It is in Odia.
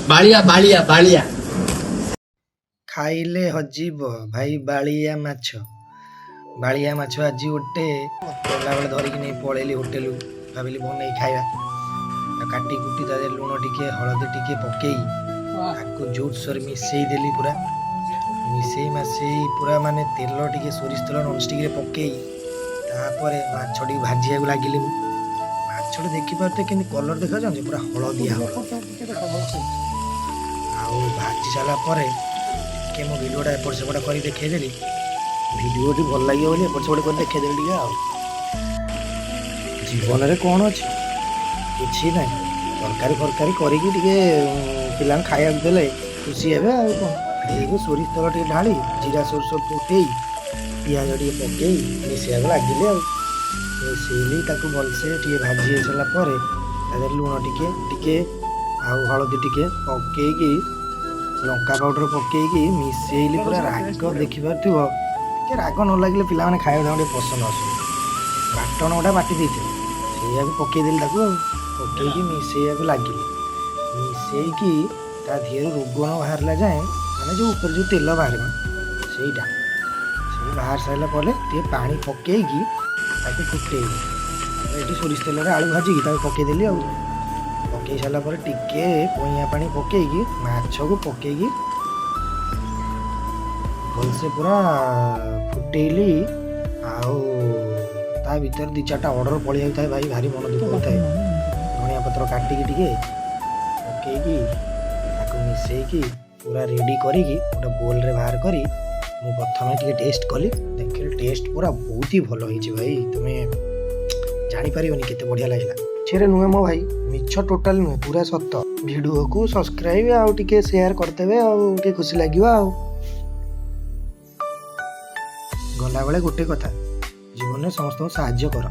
ବାଳିଆ, ବାଳିଆ, ବାଳିଆ। ଖାଇଲେ ହଜିବ ଭାଇ ବାଳିଆ ମାଛ। ବାଳିଆ ମାଛ ଆଜି ଗୋଟେ ଗଲାବେଳେ ଧରିକି ନେଇ ପଳେଇଲି ହୋଟେଲକୁ। ଭାବିଲି ବନେଇ ଖାଇବା। ତାକୁ କାଟି କୁଟି, ତା ଦେହରେ ଲୁଣ ଟିକେ, ହଳଦୀ ଟିକେ ପକେଇ ତାକୁ ଜୋରସୋରରେ ମିଶେଇ ଦେଲି। ପୁରା ମିଶେଇ ମାସେଇ ପୁରା ମାନେ ତେଲ ଟିକେ, ସୋରିଷ ତେଲ ନନଷ୍ଟିକରେ ପକେଇ ତାପରେ ମାଛଟିକୁ ଭାଜିବାକୁ ଲାଗିଲି ମୁଁ। ମାଛଟି ଦେଖିପାରୁଥିବେ କେମିତି କଲର୍ ଦେଖାଯାଉଛି, ପୁରା ହଳଦିଆ ହଳଦିଆ। ଆଉ ଭାଜି ସାରିଲା ପରେ ଟିକେ ମୁଁ ଭିଡ଼ିଓଟା ଏପଟ ସେପଟ କରି ଦେଖେଇଦେଲି। ଭିଡ଼ିଓଟି ଭଲ ଲାଗିବ ବୋଲି ଏପଟ ସେପଟ କରି ଦେଖେଇଦେଲି ଟିକେ। ଆଉ ଜୀବନରେ କ'ଣ ଅଛି? କିଛି ନାହିଁ। ତରକାରୀ ଫରକାରୀ କରିକି ଟିକେ ପିଲାଙ୍କୁ ଖାଇବାକୁ ଦେଲେ ଖୁସି ହେବେ, ଆଉ କ'ଣ? ଏଇକୁ ସୋରିଷ ତେଲ ଟିକେ ଢାଳି, ଜିରା ସୋରିଷ ଫୁଟେଇ, ପିଆଜ ଟିକେ ପକେଇ ମିଶେଇବାକୁ ଲାଗିଲି। ଆଉ ମିଶେଇଲି ତାକୁ ଭଲସେ। ଟିକେ ଭାଜି ହେଇସାରିଲା ପରେ ତା ଦେହରେ ଲୁଣ ଟିକେ ଟିକେ ଆଉ ହଳଦୀ ଟିକେ ପକେଇକି, ଲଙ୍କା ପାଉଡ଼ର ପକେଇକି ମିଶେଇଲି। ପୁରା ରାଗ ଦେଖିପାରୁଥିବ। ଟିକେ ରାଗ ନ ଲାଗିଲେ ପିଲାମାନେ ଖାଇବାକୁ ତାଙ୍କୁ ଟିକେ ପସନ୍ଦ ଆସୁନି। ବାଟଣ ଗୋଟା ବାଟି ଦେଇଥିଲି, ସେଇଆକୁ ପକେଇଦେଲି ତାକୁ। ଆଉ ପକେଇକି ମିଶେଇବାକୁ ଲାଗିଲି। ମିଶେଇକି ତା ଦେହରୁ ରୋଗନ ବାହାରିଲା ଯାଏଁ, ମାନେ ଯେଉଁ ଉପରେ ଯେଉଁ ତେଲ ବାହାରିବ, ସେଇଟା ସେଇ ବାହାରି ସାରିଲା ପରେ ଟିକେ ପାଣି ପକେଇକି ତାକୁ ଫୁଟେଇଲି। ଏଠି ସୋରିଷ ତେଲରେ ଆଳୁ ଭାଜିକି ତାକୁ ପକେଇଦେଲି। ଆଉ ପକେଇ ସାରିଲା ପରେ ଟିକେ କଇଁଆ ପାଣି ପକେଇକି, ମାଛକୁ ପକେଇକି ଭଲସେ ପୁରା ଫୁଟେଇଲି। ଆଉ ତା ଭିତରେ ଦୁଇ ଚାରିଟା ଅର୍ଡ଼ର ପଳେଇ ଯାଉଥାଏ ଭାଇ, ଭାରି ମନ ଦୁଃଖ ହେଉଥାଏ। ଧନିଆ ପତ୍ର କାଟିକି ଟିକେ ପକେଇକି, ତାକୁ ମିଶେଇକି ପୁରା ରେଡ଼ି କରିକି ଗୋଟେ ବୋଲ୍ରେ ବାହାର କରି ମୁଁ ପ୍ରଥମେ ଟିକେ ଟେଷ୍ଟ କଲି। ଦେଖିଲି, ଟେଷ୍ଟ ପୁରା ବହୁତ ହି ଭଲ ହେଇଛି ଭାଇ। ତୁମେ ଜାଣିପାରିବନି କେତେ ବଢ଼ିଆ ଲାଗିଲା। ମିଛରେ ନୁହେଁ ମୋ ଭାଇ, ମିଛ ଟୋଟାଲି ନୁହେଁ, ପୁରା ସତ। ଭିଡ଼ିଓକୁ ସବସ୍କ୍ରାଇବ୍ ଆଉ ଟିକେ ସେୟାର କରିଦେବେ, ଆଉ ଟିକେ ଖୁସି ଲାଗିବ। ଆଉ ଗଲାବେଳେ ଗୋଟେ କଥା, ଜୀବନରେ ସମସ୍ତଙ୍କୁ ସାହାଯ୍ୟ କର।